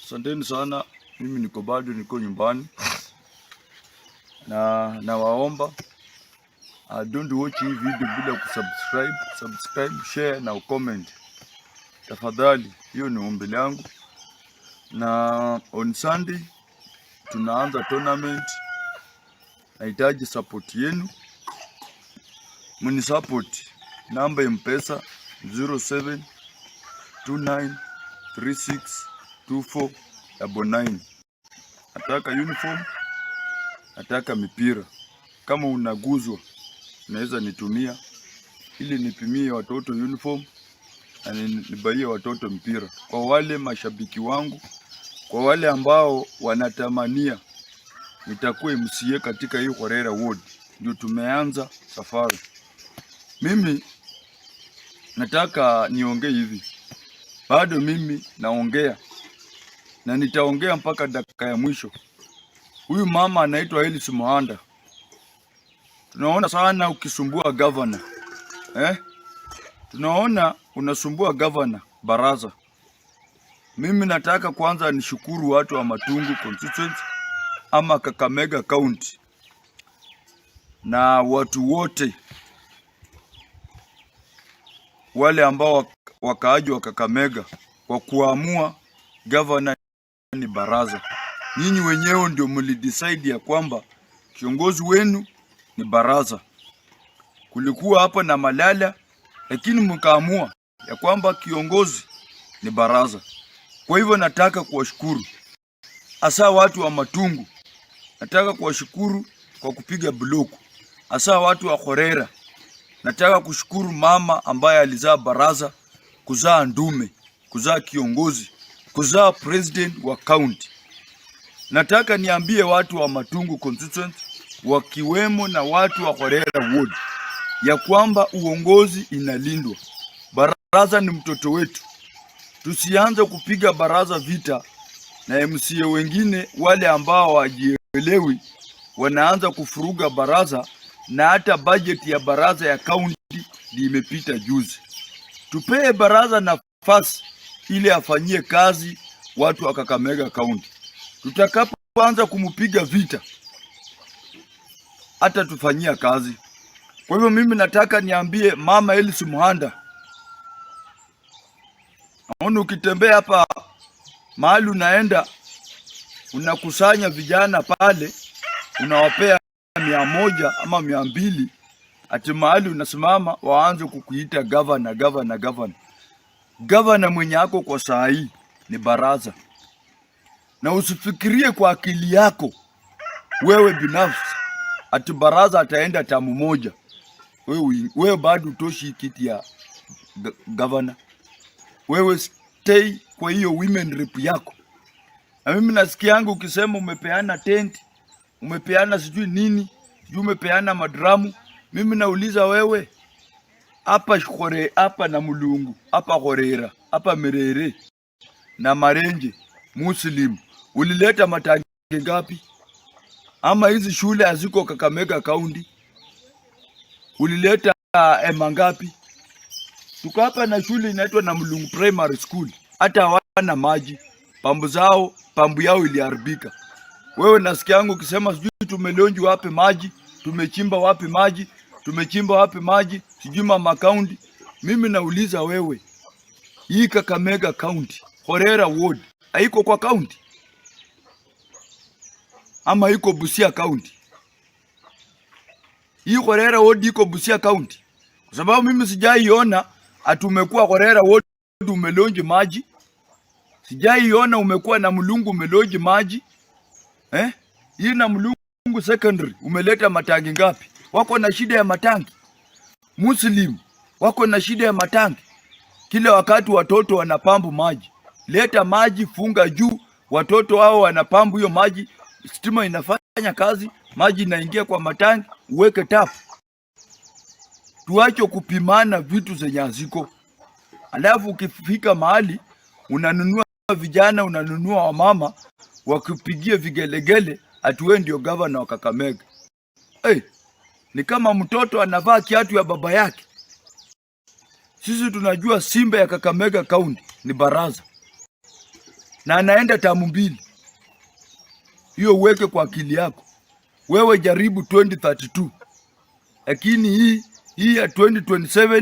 Asanteni sana, mimi niko bado niko nyumbani na nawaomba, don't watch hii video bila kusubscribe, subscribe, share na comment tafadhali. Hiyo ni ombi langu, na on Sunday tunaanza tournament. Nahitaji support yenu, mni support. Namba ya Mpesa 0729362499. Nataka uniform, nataka mipira. Kama unaguzwa unaweza nitumia ili nipimie watoto uniform na nibuyie watoto mpira. Kwa wale mashabiki wangu, kwa wale ambao wanatamania nitakuwa MCA katika hii Kholera Ward, ndio tumeanza safari. Mimi nataka niongee hivi, bado mimi naongea na nitaongea mpaka dakika ya mwisho. Huyu mama anaitwa Elis Muhanda, tunaona sana ukisumbua governor, eh? Tunaona unasumbua governor Baraza. Mimi nataka kwanza nishukuru watu wa Matungu constituency ama Kakamega County na watu wote wale ambao wakaaji wa Kakamega kwa kuamua governor ni Baraza. Nyinyi wenyewe ndio mlidecide ya kwamba kiongozi wenu ni Baraza. Kulikuwa hapa na Malala, lakini mkaamua ya kwamba kiongozi ni Baraza. Kwa hivyo nataka kuwashukuru hasa watu wa Matungu, nataka kuwashukuru kwa kupiga bloku, hasa watu wa Khorera. Nataka kushukuru mama ambaye alizaa Baraza, kuzaa ndume, kuzaa kiongozi, kuzaa president wa county. Nataka niambie watu wa Matungu constituency wakiwemo na watu wa Khorera ward ya kwamba uongozi inalindwa. Baraza ni mtoto wetu, tusianze kupiga Baraza vita na MCA wengine wale ambao hawajielewi wanaanza kufuruga Baraza, na hata budget ya Baraza ya county imepita juzi. Tupee Baraza nafasi ili afanyie kazi watu wa Kakamega County. Tutakapoanza kumpiga vita hata tufanyia kazi. Kwa hivyo mimi nataka niambie mama Elsie Muhanda, naona ukitembea hapa mahali unaenda unakusanya vijana pale, unawapea 100 ama 200, ati mahali unasimama waanze kukuita governor, governor, governor. Governor mwenye ako kwa saa hii ni Baraza, na usifikirie kwa akili yako wewe binafsi ati Baraza ataenda term moja. Wewe bado utoshi kiti ya governor. Wewe stay kwa hiyo women rep yako. Na mimi nasikia yangu ukisema umepeana tent, umepeana sijui nini, sijui umepeana madramu. Mimi nauliza wewe, hapa Shkore, hapa na Mulungu, hapa Khorera, hapa Mirere na Marenje Muslim, ulileta matangi ngapi? Ama hizi shule haziko Kakamega County, ulileta ema ngapi? Tuko hapa na shule inaitwa na Mulungu Primary School, hata hawana maji, pambu zao, pambu yao iliharibika. Wewe nasikia yangu ukisema sijui tumelaunch wapi maji, tumechimba wapi maji, tumechimba wapi maji, sijui mama county. Mimi nauliza wewe, hii Kakamega County, Khorera Ward haiko kwa county ama iko Busia County? Hii Khorera Ward iko Busia County? Kwa sababu mimi sijaiona ati umekuwa Khorera Ward umelaunch maji, sijaiona umekuwa na Mulungu umelaunch maji, eh? Hii na Mulungu Secondary umeleta matangi ngapi? Wako na shida ya matangi. Muslim wako na shida ya matangi. Kila wakati watoto wanapambu maji. Leta maji, funga juu, watoto hao wanapambu hiyo maji, stima inafanya kazi, maji inaingia kwa matangi, uweke tap. Tuache kupimana vitu zenye haziko. Alafu ukifika mahali unanunua vijana, unanunua wamama wakupigie vigelegele ati wewe ndio gavana wa Kakamega. Hey, ni kama mtoto anavaa kiatu ya baba yake. Sisi tunajua simba ya Kakamega County ni Baraza, na na anaenda term mbili. Hiyo uweke kwa akili yako. Wewe jaribu 2032, lakini hii ya 2027.